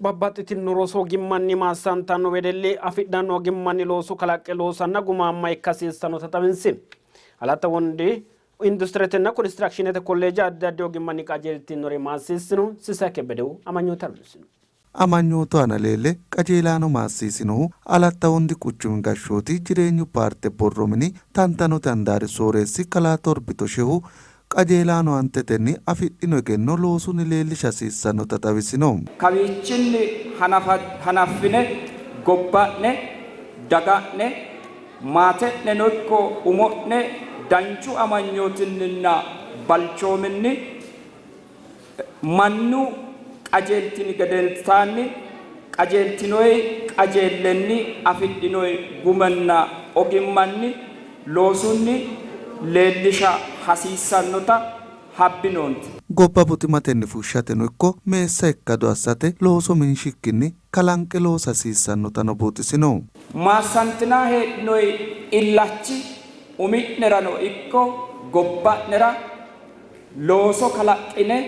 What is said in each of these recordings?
Babbaxxitino rosu ogimmanni maassantanno wedelli afidhanno ogimmanni looso kalaqqe loosanna gumaamma ikka hasiissannota xawinsi. Alatta Wondi Industiretenna Konistiraakshinete Kolleeje addi addi ogimmanni qajeeltinore maassiissino. Sisay Kebbedehu amanyoote harunsino. Amanyootu aana leelle qajeelaano maassiisinohu Alatta Wondi Quchumi Gashshooti Jireenyu Paarte Borro Mini Tantanote Handaari Sooreessi Kalaa Torbito Shehu Qajeelaano aantetenni afidhino egenno loosunni leellisha hasiissannota xawisino. Kawiichinni hanaffine gobba'ne, daga'ne, maate'neno ikko umo'ne danchu amanyootinninna balchoominni mannu qajeeltini gedensaanni qajeeltinoyi qajeellenni afidhinoyi gumanna ogimmanni loosunni leellisha hasiissannota habbinoonte. Gobba buximatenni fushshateno ikko meessa ikkado assate looso minshikkinni kalanqe loosa hasiissannotano buuxisino. Maassantinanni heedhinoyi illachi umi'nerano ikko gobba'nera looso kalaqqine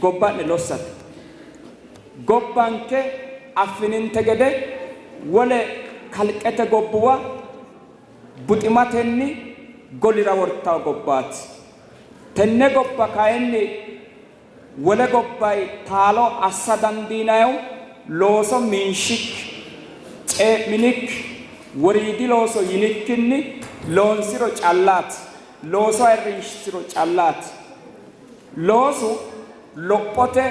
gobba'ne lossate. Gobbanke affininte gede wole kalqete gobbuwa buximatenni golira wortanno gobbaati. Tenne gobba kayinni wole gobbanni taalo assa dandiinannihu looso minshikki, cee'minikki, woriidi looso yinikkinni loonsiro callaati. Looso ayirrinsiro callaati. Loosu lophote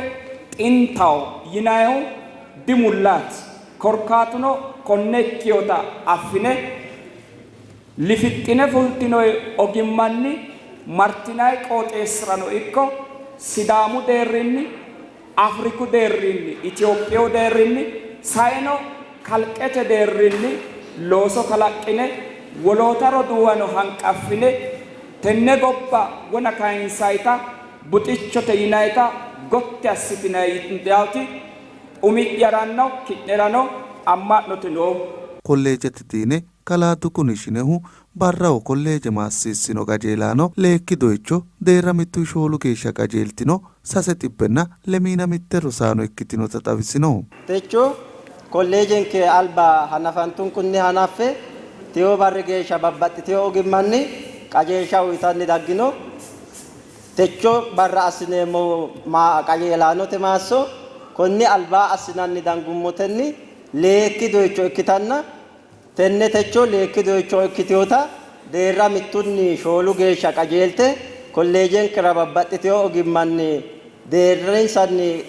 xintaho yinannihu dimullaati. Korkaatuno konne ikkinota affine lifixxine fultinoyi ogimmanni martinanni qooxeessirano ikko Sidaamu deerrinni, Afriku deerrinni, Itophiyu deerrinni saeno kalqete deerrinni looso kalaqqine woloota roduuwano hanqaffine tenne gobba wona kayinsayita buxichote yinayita gotti assitinanni yitannoti umi'yaranno ki'nerano amma'note noohu. Kolleejete diine Kalaa Dukuni Shinehu barraho kolleeje maassiissino qajeelaano leekki doyicho deerra mittuy shoolu geeshsha qajeeltino sase xibbenna lemiina mitte rosaano ikkitinota xawisino. Techo kolleejenke alba hanafantunkunni hanaffe tewo barri geeshsha babbaxxitino ogimmanni qajeelsha uytanni daggino. Techo barra assineemmo qajeelaanote maasso konni albaa assinanni dangummotenni leekki doyicho ikkitanna Tenne techo leekki doyicho ikkitinota deerra mittunni shoolu geeshsha qajeelte kolleejenkera babbaxxitino ogimmanni deerrinsanni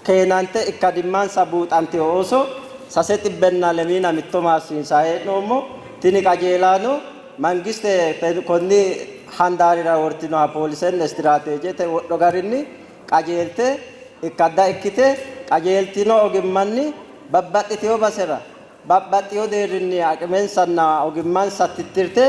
keenante ikkadimmansa buuxantino ooso sase xibbenna lemiina mitto maassiinsanni hee'noommo. Tini qajeelaano mangiste konni handaarira wortinoha poolisenna istiraateejete wodho garinni qajeelte ikkadda ikkite qajeeltino ogimmanni babbaxxitino basera babbaxxino deerrinni aqimensanna ogimmansa tittirte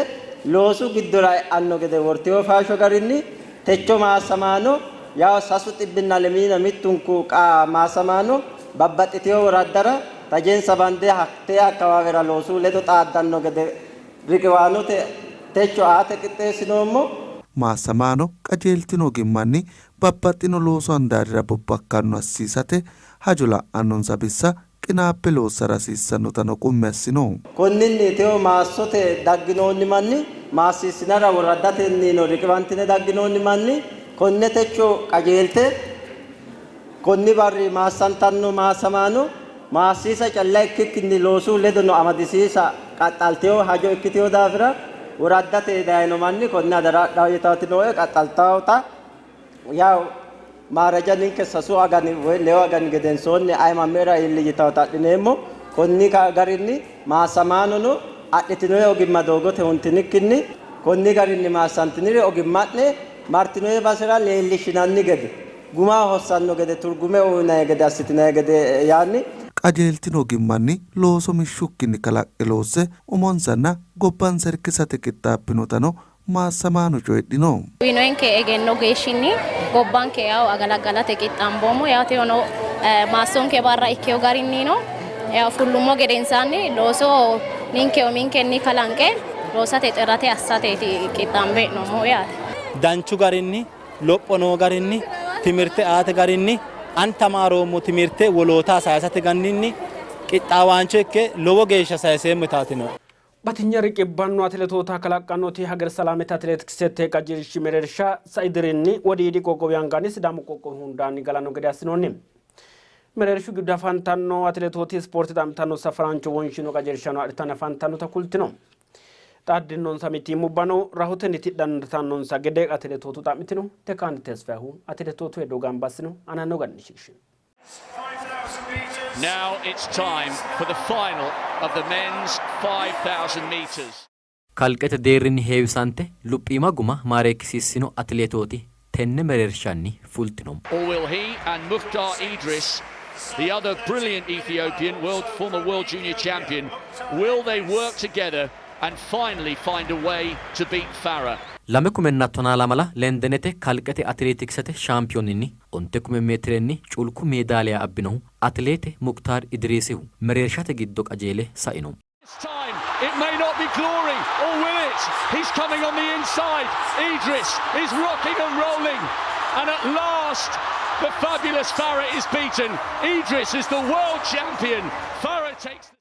loosu giddora e'anno gede wortino faasho garinni techo maassamaano yawo sasu xibbinna lemiina mittunku maassamaano babbaxxitino woraddara tajensa bande hattee akkawaawera loosu ledo xaaddanno gede riqiwaanote techo aate qixxeessinoommo. Maassamaano qajeeltino ogimmanni babbaxxino loosu handaarira bobbakkanno assiisate hajo la'annonsa bissa qinaabbe loossara hasiissannotano qummi assino. Konninni, tewo maassote dagginoonni manni, maassiissinara woraddatennino riqiwantine dagginoonni manni konne techo qajeelte konni barri maassantanno maassamaano maassiisa calla ikkikkinni loosu ledono amadisiisa qaxxaltino hajo ikkitino daafira woraddate dayino manni konne hadara adhaho yitawoti nooe qaxxaltawota Yaw maaraja ninke sasu agani woy lewu agani gedensoonni ayimamera iilli yitawota adhineemmo. Konni garinni maassamaanono adhitinoyi ogimma doogote huntinikkinni konni garinni maassantiniri ogimma'ne martinoyi basera leellishshinanni gede gumaho hossanno gede turgume uynanni gede assitinanni gede yaanni. Qajeeltino ogimmanni looso mishshukkinni kalaqqe loosse umonsanna gobbansa irkisate qixxaabbinotano maassamaano coyidhino. Uyinoyinke egenno geeshshinni gobbanke yawo agalaggalate qixxaamboommo yaateno maassonke barra ikkeyo garinnino yawo fullummo gedensaanni looso ninke uminkenni kalanqe loosate xirate assateeti qixxaambe hee'noommohu yaate. Danchu garinni lopho noo garinni timirte aate garinni Ani tamaaroommo timirte woloota sayisate ganinni qixxaawaancho ikke lowo geeshsha sayiseemmo yitaati nooe. Batinye riqibbanno atileetoota kalaqqannoti Hager Salaamete Atileetiksete qajeelshi mereersha sai dirinni Wodiidi qoqqowi anganni Sidaamu qoqqowi hundaanni galanno gede assinoonni. Mereershu giddo afantanno atileetooti ispoorte xa'mitanno safaraancho wonshino qajeelshano adhitanni afantannota kultino. Xaaddinonsa mitiimmubbano rahotenni tidhantannonsa gede atileetootu xa'mitino. Tekaani Tesfayehu atileetootu hedo gamba assino. Aananno garinni shiqishino. Now it's time for the final of the men's 5,000 meters. Kalqete deerrinni heewisante luphiima guma maareekkisiissino atileetooti tenne mereershanni fultino. Or will he and Muktar Idris, the other brilliant Ethiopian, world, former world junior champion, will they work together and finally find a way to beat Farah? 2012 Lendenete kalqete atileetiksete shaampiyooninni onte kume meetirenni culku meedaaliya abbinohu Atileete Muktaar Idiriisihu mereershate giddo qajeele saino. This time it may not be glory, or will it? He's coming on the inside. Idris is rocking and rolling, and at last the fabulous Farah is beaten. Idris is the world champion. Farah takes the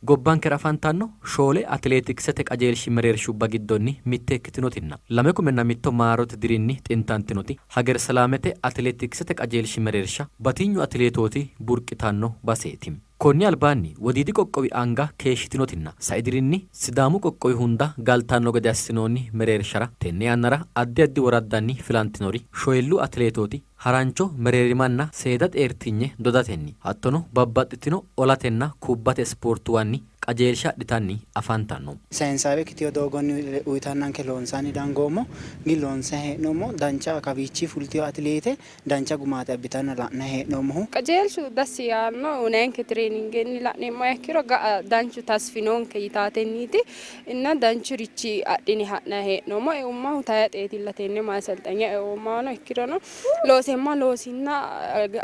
Gobbankera afantanno shoole atileetiksete qajeelshi mereershubba giddonni mitte ikkitinotinna 2001 maarote dirinni xintantinoti Hagerselaamete atileetiksete qajeelshi mereersha batinyu atileetooti burqitanno baseeti. Konni albaanni Wodiidi qoqqowi anga keeshshitinotinna sai dirinni Sidaamu qoqqowi hunda galtanno gede assinoonni mereershara tenne yannara addi addi woraddanni filantinori shoyilluu atileetooti harancho, mereerimanna seeda xeertinye dodatenni hattono babbaxxitino olatenna kubbate ispoortuwanni qajeelsha adhitanni afantanno. Sayinsaawe ikkitino doogonni uyitannanke loonsanni dangoommo. Gin loonsanni hee'noommo. Dancha kawiichi fultino atileete dancha gumaati abbitanna la'nanni hee'noommohu. Qajeelshu dassi yaanno uyinanninke tireeningenni la'neemmoha ikkiro ga'a danchu tasfi noonke yitaatenniiti inna danchurichi adhine ha'nanni hee'noommo. Eummahu tayxeetilla tenne maaselxanya eoommahuno ikkirono looseemma loosinna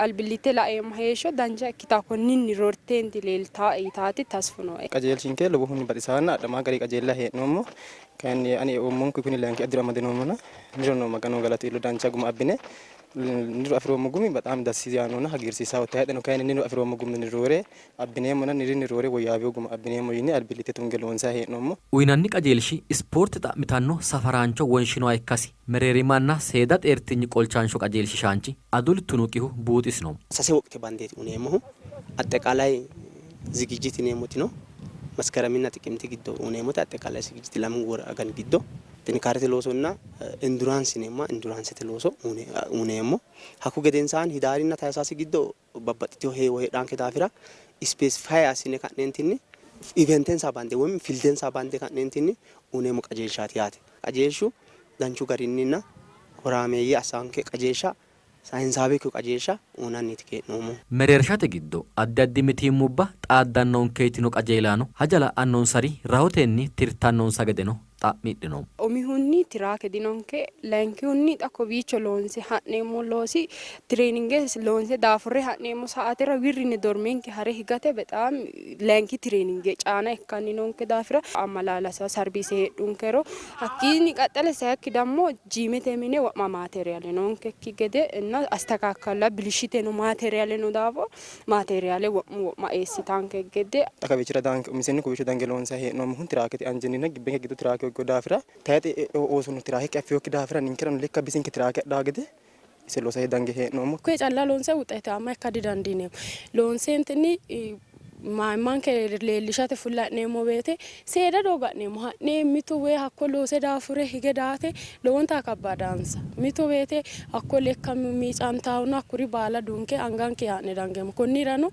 albillitte laeemma heeshsho dancha ikkita konninni roorteenti leeltaae yitaati tasfu nooe. Qajeelshinke lowohunni baxisaanna adhama gari qajeella hee'noommo. Kayinni ani eoommonku kuni layinki diro amade noommona nirono Maganu galatu iillo dancha guma abbine niro afi'roommo gumi bexaami dassi yaannonna hagiirsiisaho. Tayxeno kayinni niro afi'roommo guminni roore abbineemmona nirinni roore woyyaawino guma abbineemmo yine albillitte tunge loonsanni hee'noommo. Uynanni qajeelshi ispoorte xa'mitanno safaraancho wonshinoha ikkasi mereerimanna seeda xeertinyi qolchansho qajeelshishaanchi Adul Tunuqihu buuxisino. Sase woqte bandeeti uneemmohu. Axxeqaalay zigijit yineemmoti no. Maskaraminna Xiqimti giddo uneemmote axxeqaalay zigijit lamu wor agani giddo xinikaarete loosonna enduraansi yineemmoha enduraansete looso uneemmo. Hakku gedensaanni Hidaarinna Tahisaasi giddo babbaxxitino heewo heedhaanke daafira ispeesifay assine ka'neentinni iventensa bande woy fildensa bande ka'neentinni uneemmo qajeelshaati yaate. Qajeelshu danchu garinninna horaameeyye assanke qajeelsha sayinsaawe ikkino qajeelsha uynanniiti kee'noommohu. Mereershate giddo addi addi mitiimmubba xaaddannonke yitino qajeelaano haja la'annonsari rahotenni tirtannonsa gedeno xa'midhino. Umihunni tiraake dinonke, layinkihunni xa kowiicho loonse ha'neemmo loosi tireeninge loonse daafurre ha'neemmo saatera wirri yine dormenke hare higate bexaami layinki tireeninge caana ikkanni noonke daafira ammalaalasa sarviise heedhunkero hakkiinni qaxxale sayikki dammo jiimete mine wo'ma maateeriyaale noonkekki gede inna astakakkalla bilishshite no maateeriyaale no daafo maateeriyaale wo'mu wo'ma eessitanke gede. Xa kawiichira daanke umisenni kowiicho dange loonsanni hee'noommohu tiraakete anjenninna gibbenke giddo tiraake hoggino daafira tayixe oosono tiraake affinokki daafira ninkerano lekka bisinke tiraake adhanno gede ise loosate dange hee'noommo. Koye calla loonse wuxeetaamma ikka didandiineemmo. Loonseentinni mayimmanke leellishate fulle ha'neemmo woyte seeda doogo ha'neemmo. Ha'ne mitu woy hakko loose daafure hige daate lowonta kabbaadansa. Mito woyte hakko lekka miicantahuna hakkuri baala dunke anganke haa'ne dangeemmo. Konnirano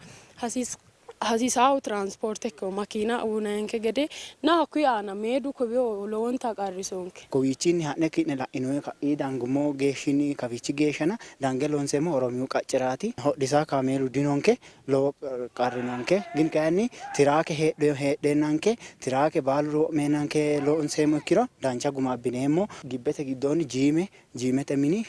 hasiisaahu tiraansipoorte ikkino makiina uynanninke gede na hakkuyi aana meedu kowiyo lowonta qarrisonke. Kowiichinni ha'ne ki'ne la'inoonni ka'ii dangummo geeshshinni kawiichi geeshshana dange loonseemmohu Oromiyu qacceraati. Hodhisa kaameelu dinonke, lowo qarri noonke. Gin kayinni tiraake heedheennanke tiraake baaluri wo'meennanke loonseemmo ikkiro dancha guma abbineemmo. Gibbete giddoonni jiime, jiimete mini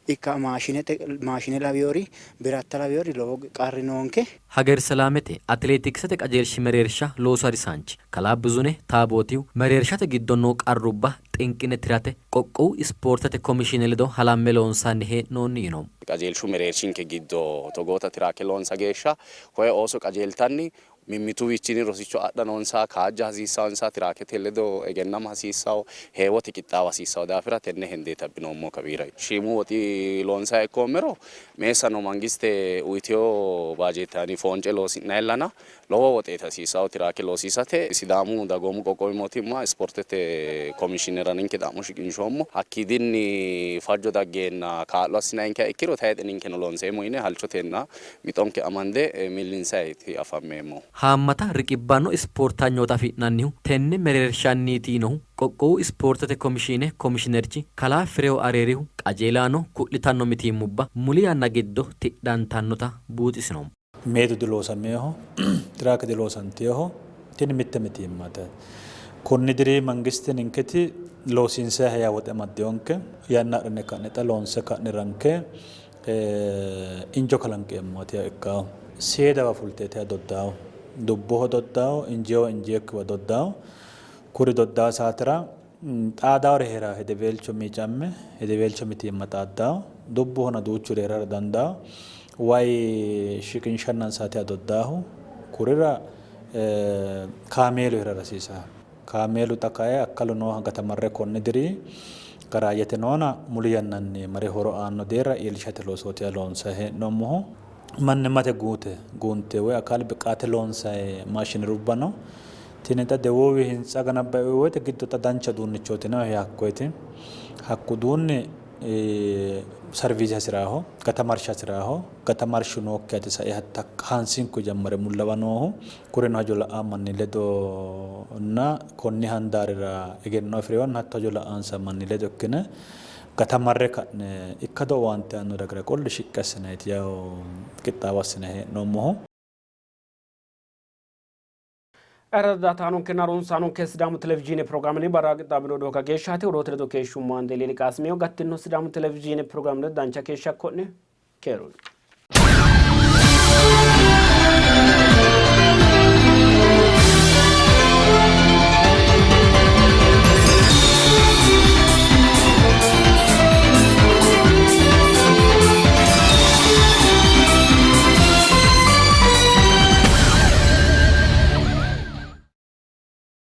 Ikka maashinete maashine lawiyori biratta lawiyori lowo qarri noonke. Hagerselaamete Atileetiksete qajeelshi mereersha loosu harisaanchi kalaa Bizuneh Taabootihu, mereershate giddo noo qarrubba xinqine tirate qoqqowu ispoortete komishiine ledo halamme loonsanni hee'noonni yino. Qajeelshu mereershinke giddo togoota tiraake loonsa geeshsha koye ooso qajeeltanni Mimmituwiichinni rosicho adha noonsa, kaajja hasiissannonsa, tiraakete ledo egennama hasiissanno, heewote qixxaawa hasiissanno daafira tenne hendeeti abbinoommohu kawiira. Shiimu woxi loonsanniha ikkoommero meessano mangiste uytino baajeettanni foonce loosi'nannillana lowo woxeeti hasiisannohu tiraake loosiisate. Sidaamu dagoomu qoqqowi mootimma ispoortete komishiinera ninke xa'mo shiqinshoommo. Hakkiidinni fajjo daggeenna kaa'lo assinanninkeha ikkiro tayixe ninkeno loonseemmo yine halchotenna Mixonke amande millinsayiiti afammeemmohu. Haammata riqibbanno ispoortanyoota afi'nannihu tenne mereershanniiti yiinohu Qoqqowu Ispoortete Komishiine Komishinerchi Kalaa Firew Areerihu, qajeelaano ku'litanno mitiimmubba muli yanna giddo tidhantannota buuxisino. Meedu diloosaminoho, tiraake diloosantinoho, tini mitte mitiimmate. Konni diri mangiste ninketi loosiinsayiha yaa woxe amaddinonke, yanna adhine ka'ne xa loonse ka'ne ranke Injo kalanqeemmotiha ikkanno. Seedawa fulteetiha doddanno. Dubboho doddanno, injeewa injeekkiwa doddanno. Kuri doddaa saatera xaadaawori hee'ranno. Hedeweelcho miicamme, hedeweelcho mitiimma xaaddanno. Dubbohona duuchuri hee'rara dandaanno. Wayi shiqinshannansatiha doddaahu. Kurira kaameelu hee'rara hasiisanno. Kaameelu xa kayi akkalu nooha gatamarre konni diri garaajete noona muli yannanni mare horo aanno deerra iillishate loosooti loonsanni hee'noommohu. Mannimmate guute guunte woy akaal biqaate loonsanni maashinerubba no. Tini xa Dewuuwi hintsa ganabba'i woyte giddo xa dancha uduunnichooti yinannihu hakkoyeti. Hakku uduunni sarviise hasi'raaho, gatamarsha hasi'raaho. Gatamarshu nookkiha sae hatta hansinku jammare mullawa noohu. Kurino hajo la'anno manni ledo nna konni handaarira egenno afi'rinonna hatto hajo la'ansa manni ledo ikkine gatamarre ka'ne ikkado owaante aanno dagra qolle shiqqi assinayiti yawo qixxaawo assine hee'noommohu. Ayirrado harunsaanonke Sidaamu Televizhiine pirogiraamenni barra qixxaabino odoo kageeshshaati. Odoote ledo keeshshummo Andeeliili Qaasimiyo. Gattino Sidaamu Televizhiine pirogiraame ledo dancha keeshsha akko'ne. Keerunni.